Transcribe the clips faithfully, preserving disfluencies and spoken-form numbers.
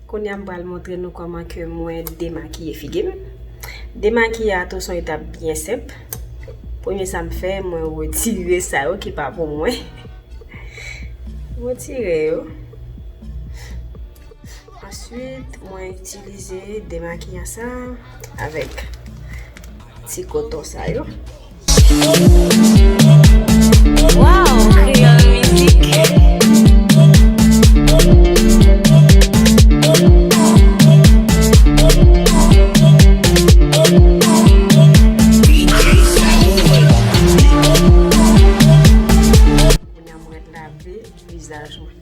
Kounye a m pral montre nou kòman ke mwen demakiye figi m. Demakiye a tou se yon etap byen senp. Premye sa m fè, mwen retire sa yo ki pa pou mwen. Retire yo. Answit, mwen itilize demakiyan sa avèk ti koton sa yo. Wow, Kreyòl Mizik. Kounye a mwen lave vizaj mwen.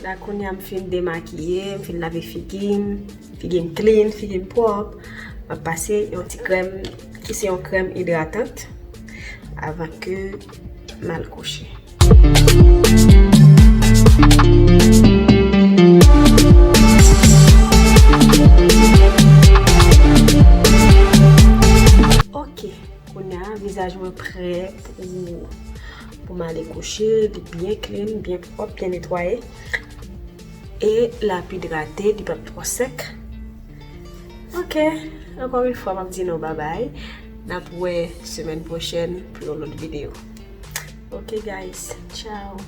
La kounye a m fin demakiye, m fin lave figi m, figi m clean, figi m pwòp. M ap pase yon ti krèm ki se yon krèm idratant avan ke m al kouche. Ok, kounye a vizaj mwen prè pou, pou m ale kouche, li byen clean, byen pwòp, byen netwaye. E l ap idrate, li p ap twò sèk. Ok, ankò yon fwa m ap di nou babay. N ap wè semèn pwochèn pou yon lòt videyo. Ok guys, ciao.